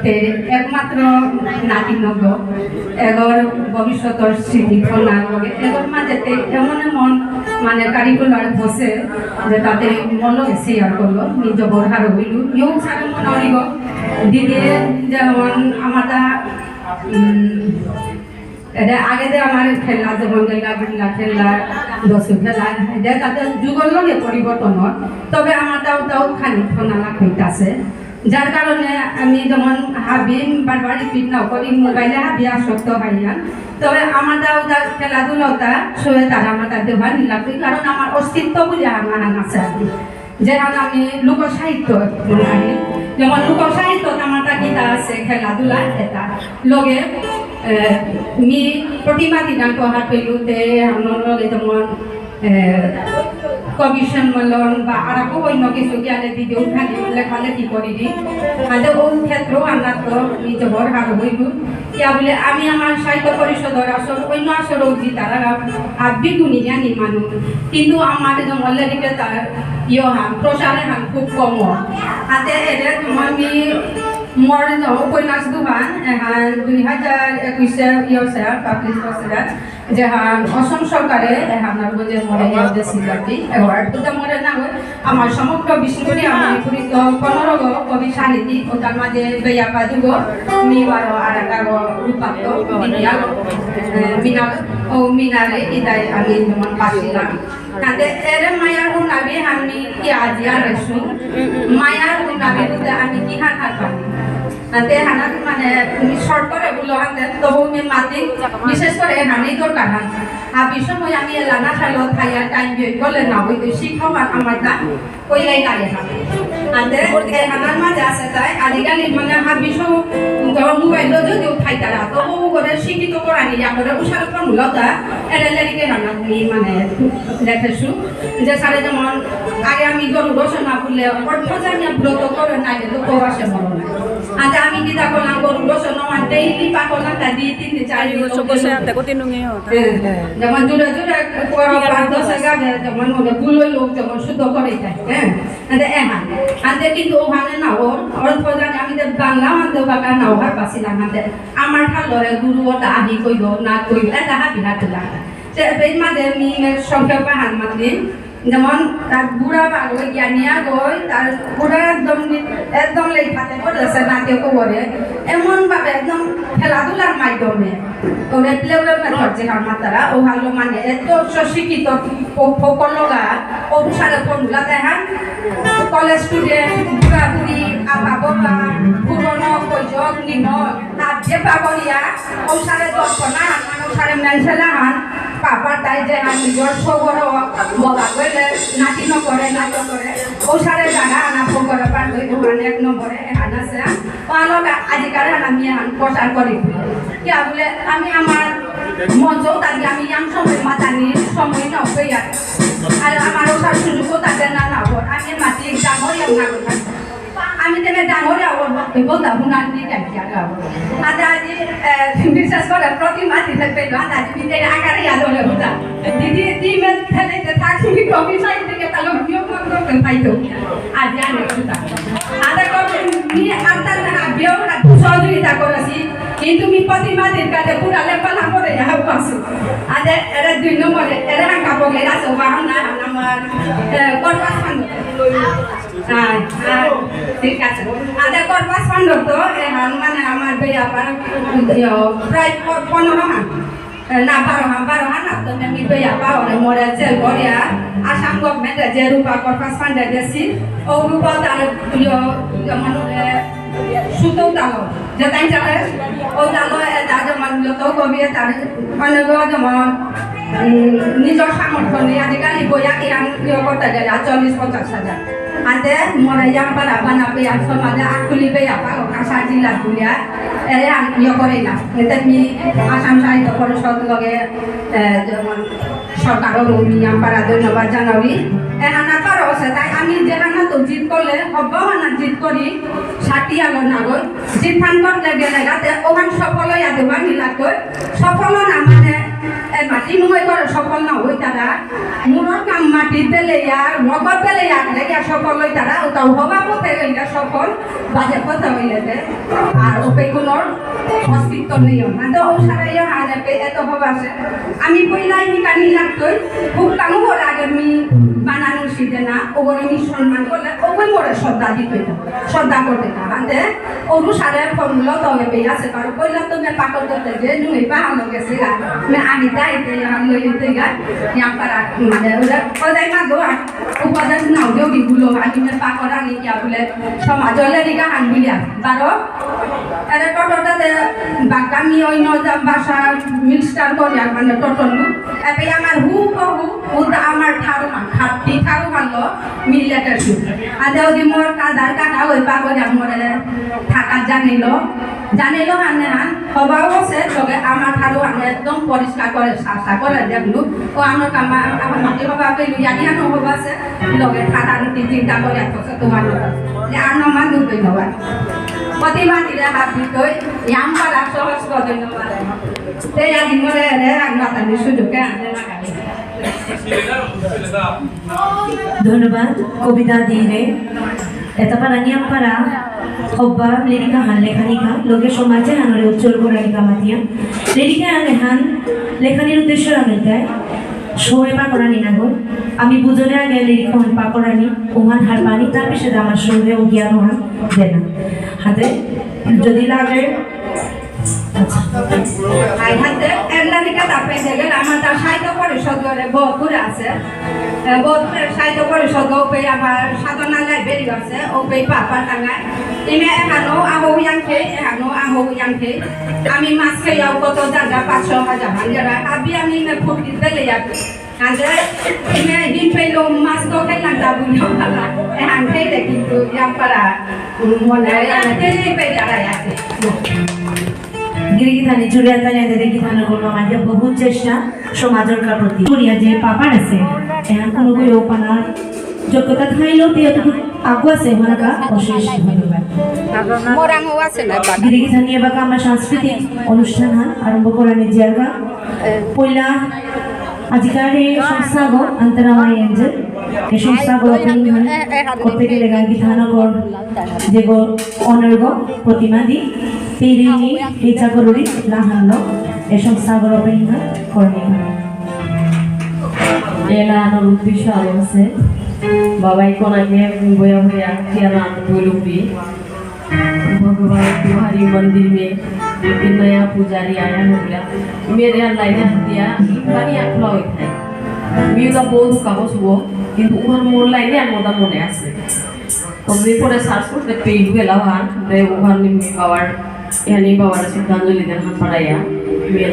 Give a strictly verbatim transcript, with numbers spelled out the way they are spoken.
তে একমাত্র নাতিনগ, এগর ভবিষ্যতর স্মৃতি থনা, এগর মাঝেতে এমন এমন মানে কারিকুলার বসে যে তাতে মন লগে শেয়ার করলো, নিজ বরহার হইল, নিয়ম সারা মনে হইব। দিদি যেমন আমারটা, উম, এটা আগে যে আমার খেলা, যেমন গেলা, গুল্লা খেলা, দশু খেলা, এটা তাতে যুগর লগে পরিবর্তন হয়। তবে আমার তাও তাও খালি ফোনালা হইতাছে। যার কারণে আমি যেমন হাবি বারবার রিপিট না করি, মোবাইলে হাবি আসক্ত হইয়া। তবে আমার তাও তার খেলাধুলাটা সবে তারা আমার তাতে ভালো লাগবে, কারণ আমার অস্তিত্ব বুঝে আমার আছে আর কি। যেমন আমি লোকসাহিত্য মনে হয়, যেমন লোকসাহিত্য আমার তা কিতা আছে, খেলাধুলা এটা লগে, এ, মি প্রতিমা দিনাঙ্ক হাত পেলুতে আমার লগে যেমন, এ, কবি সম্মেলন বা আর অন্য কিছু জ্ঞানে দিদি ওখানে লেখালেখি করি দি। আদে ও ক্ষেত্র আমরা তো নিজে বড় হার হইব। ইয়া বুলে আমি আমার সাহিত্য পরিষদর আসর, অন্য আসর অবধি তারা আব্বি গুণী জ্ঞানী মানুষ। কিন্তু আমার যেমন লেরিকে তার ইয়ে হান, প্রচারে হান খুব কম। হাতে এরে তোমার মি মোর যে উপন্যাস দুহান, এহান দুই হাজার একুশে ইয়ে সে পাবলিশ করছে। যেহান অসম সরকারে এহান আর যে মোরে ইয়ে দেসিল আর কি, অ্যাওয়ার্ড তো মোরে না হয়। আমার সমগ্র বিষ্ণুপুরে আমি পুরীত পনেরো গো কবি সাহিত্যিক, ও তার মাঝে বেয়াপা দুগো, মি বারো আর একটা গো রূপাক্ত, মিনাল, এ, মিনাল, ও মিনালে ইতাই আমি যেমন পাসিলাম। তাতে এরে মায়ার গুণ আমি, আমি কি আজি আর এসু, মায়ার গুণ আমি বুলতে আমি কি হাত হাত পানি। তাতে হানাত মানে তুমি শর্ট করে বলো হাতে, তবু আমি মাতি, বিশেষ করে হানি দরকার হান। আর বিষয় আমি এলানা খালো থাইয়া টাইম বিয়ে করলে না হইতো, শিক্ষা আমার দা কইলাই লাগে হান। আতে এ হানার মাঝে আছে তাই, আজিকালি মানে হাবি সব যখন মোবাইল যদি উঠাই তারা, তবু করে শিক্ষিত করানি, ইয়া করে উসার ফর্মুলা তা, এরে লেরিকে হানাত নি মানে লেখেছু। যে স্যারে যেমন আগে আমি গরু রচনা করলে অর্থ জানিয়া ব্রত করে না, কিন্তু প্রবাসে মরণ। আতে আমি কিতা করলাম, গরু রচনা আমার ডেইলি পাকলাম, তা দিয়ে তিন দিন, চার দিন, চোখ বসে আনতে কত নুঙে হতো। হ্যাঁ, হ্যাঁ। যেমন জুড়ে জুড়ে পড়া ঠিক আছে, পাঁচ দশ এগারো, যেমন মনে ভুল হইল, যেমন শুদ্ধ করে দেয়, হ্যাঁ। আতে এহান, আতে কিন্তু ওখানে না, ওর অর্থ জানি আমি তো বাংলা আনতে বাকা না ওহার পাসিলাম, আতে আমার ঠার লড়ে গুরু ওটা আহি কইব, না কইব, এটা হাবি হাতে লাগা। সে এই মাঝে মি সংক্ষেপ হান মাতলি, যেমন তার বুড়া বাগই, জ্ঞানিয়া গই, তার বুড়া একদম নি-, একদম লেই ফাতে পড়েছে নাতিও কোবরে, এমন ভাবে একদম খেলাধুলার মাধ্যমে, ওরে প্লে ওরে মেথড যে আমার তারা, ও ভালো মানে এত উচ্চ শিক্ষিত ফ-, ফকলগা, অনুসারে ফর্মুলা দেখান, কলেজ স্টুডেন্ট, বুড়া বুড়ি, আপা বাবা, পুরনো, কৈজক, নিমল, তার যে বাবরিয়া, ঔসারে দর্পণা হান, ঔসারে মেনসেলা হান, পাপার তাই যে হান নিজর সবর বলা গইলে, নাতি নকরে, নাতি করে, ঔসারে জাগা আনা ফোন করে পার গই, ওখানে এক নম্বরে, এখানে আছে। পালক আজিকার হান আমি হান প্রচার করি। কিয়া বুলে, আমি আমার মঞ্চ তাকে আমি ইয়াম সময় মাতানি সময় না হইয়া। আর আমার ঔসার সুযোগও তাকে না না হওয়ার, আমি মাতি ডাঙর ইয়াম না করে। আমি তেমনি ডাঙরে আবার বক্তব্য তা হুনার নি কেন কি আগে আবার। আদা আজি, এ, বিশ্বাস করে প্রতিমা দিতে পেল, আদা আজি বিতে আকারে ইয়াদ হলে হুদা। দিদি, দি মে ফেলে তে থাকি, কবি সাহিত্য কে তালো ভিডিও কল করতে পাইতো। আজি আনে হুদা। আদা কবি নি আনতার না বিয়োগ না সহযোগিতা করেছি, কিন্তু মি প্রতিমা দিন কাজে পুরা লেপা না করে ইয়া পাসু। আদে এরা দুই নম্বরে, এরা হাঙ্কা পগলে আছে, ওবা হাঙ্গা, আমার, এ, কর্পাস ফান্ড। হ্যাঁ, হ্যাঁ, ঠিক আছে। আদে কর্পাস ফান্ড তো, এ, হান মানে আমার বেয়াপা, ইয়ো, প্রায় প-, পনেরো হান। এ, না, বারো হান, বারো হান, না, তো আমি বেয়াপা, ওরে মোরে জেল করিয়া, আসাম গভর্নমেন্টে যে রূপা কর্পাস ফান্ডে গেছি, ও রূপা তার, ইয়ো, যেমন, এ, সুতো তালো, যেটাই চলে, ও তালো, এ, তা যেমন যত কবি, তার, মানে, যেমন, উম, নিজর সামর্থ্য নেই, আজিকালি বইয়া কিহান ইয়ে করতে গেলে আর চল্লিশ পঞ্চাশ হাজার। আতে মোরে ইয়াম পারা বানাবে, ইয়াম সমাজে আকুলি বেয়া পারো, কাঁচা জিলা বুলিয়া, এরে আর ইয়ে করে না। এতে মি আসাম সাহিত্য পরিষদ লগে, এ, যেমন সরকারও মি ইয়াম পারা ধন্যবাদ জানাবি। এ, আনা পারো সে তাই আমি যে আনা তো জিত করলে, হব্বা আনা জিত করি, সাথী আলো না গই, জিত ফান করতে গেলে গাতে, ওখান সফল হইয়া দেওয়া নিলাগই, সফল না মানে, এ, মাটি নুঙই করে সফল না হই তারা। মুরর কাম মাটি দিলে ইয়া, মগর দিলে ইয়া, লেগে সফল হই তারা। ওটাও হবা পথে গেলে সফল, বাজে পথে হইলে দে। আর অস্তিত্ব নেই। মানে তো ও সারা ইয়ে হানে পে এত হবা আছে। আমি পয়লা ই কানি লাগতই, খুব কামু করে আগে মি বানানো শিখে না, ও করে মি সম্মান করলে, ও করে মোরে শ্রদ্ধা দিতে না, শ্রদ্ধা করতে না। হাতে ওরু সারে ফর্মুলা তো হবে আছে, কারণ পয়লা তো মে পাকড় করতে যে নুই পাহাড় গেছে গা, মে আমি তাই তে হান লই তে গা, ইয়া পারা মানে ওরা কোথায় মা গো, উপদেশ নাও দেও দিগুলো, আমি মে পাকড় আনি কি বলে সমাজ হলে রিকা হান বুলিয়া, বারো আরে টোটোটাতে বাগামি অন্য যা ভাষা মিক্সচার করে আর মানে টোটো লু। এবে আমার হু হু হু তা আমার ঠারু মান খাতি ঠারু মানলো মিলেটের সুর। আদে ওদি মোর কাদার কাকা ওই পাগল মোরে থাকা জানিল। জানিল মানে হান হবাও আছে তবে আমার ঠারু মানে একদম পরিষ্কার করে সাফা করে দেখলু। ও আমার কামা আমার মাটি হবা পেলু জানি হান হবা আছে। লগে থাকার চিন্তা করে আছে তোমার যে আর নমান দুর্বল হবা। প্রতিভা দিলে হাত দিতই, ইয়াম পারা সহজ করে নমান। তে ইয়াদি মরে রে আর মাতানি সুযোগে আনতে না। ধন্যবাদ কবিতা দিরে। এতা পারা নিয়াম পারা হব্বা লেরিক আহান লেখানিকা, লগে সমাজ এহানরে উজ্জ্বল করানিকা মাতিয়া। লেরিক আহান লেখানির উদ্দেশ্য রাখতে সময় পাকরানি না গো। আমি বুঝলে আগে লেরিক হন পাকরানি, ওহান হারপানি, তার পিছে আমার সঙ্গে ও জ্ঞান ওহান দেনা। হাতে যদি লাগে, আচ্ছা। আর হাতে এমনানিকা তাপে দেখে আমার তার সাহিত্য পরিষদ করে বোধপুরে আছে। এ, বোধপুরের সাহিত্য পরিষদ ওপে আমার সাধনা লাইব্রেরি আছে, ওপে পাপা টাঙায়। ইমে এখানো আহো ইয়াংকে, এখানো আহো ইয়াংকে। আমি মাসে ইয়াও কত জায়গা পাঁচশো হাজার হাজার। আবি আমি ইমে ফুট দিতে লেয়ার। আগে ইমে হিম পেলো মাস তো খেলাম তা বুঝো ভালা। এখান থেকে কিন্তু ইয়াম পারা মনে হয় আমি পেয়ে পেয়ে দাঁড়ায় আছে। গিরিগিথানি চুড়িয়া তাই আগে দেখি থানা করবো আমাদের বহু চেষ্টা সমাজের কাপড় দিয়ে। চুড়িয়া যে পাপার আছে, এখন কোনো বই ওপানা যোগ্যতা থাইলেও তে এতটুকু আগুয়া আছে, ওনাকা অশেষ ধন্যবাদ। মোরাংও আছে না, বাবা। গিরিগিথানি এবার আমার সাংস্কৃতিক অনুষ্ঠান হান আরম্ভ করানি জায়গা। পয়লা আজিকার এই সংস্থাগো আন্তরামাই এঞ্জেল, এই সংস্থাগো opening হান করতে গেলে গাঙ্গি থানা কর যেগো অনারগো প্রতিমাদি তেইরিনি এই চাকরি লাহানলো এই সংস্থাগো opening হান করনি। এলা আনার উদ্দেশ্য আরো আছে। বাবাই কোনাকে বয়া বয়া কিয়া না বলুবি। भगवान तुम्हारी मंदिर में एक नया पुजारी आया होगा। मेरे यहाँ लाइने हत्या, पानी आखला होता है। মিউদা বহুত কাগজ হবো, কিন্তু উহার মোর লাইনে আর মোদা মনে আছে। কমনি পরে সার্চ করতে পেইলু গেলা হান, দে উহার নিমি বাবার, এহানি বাবার শ্রদ্ধাঞ্জলি দেন হান পাড়াইয়া।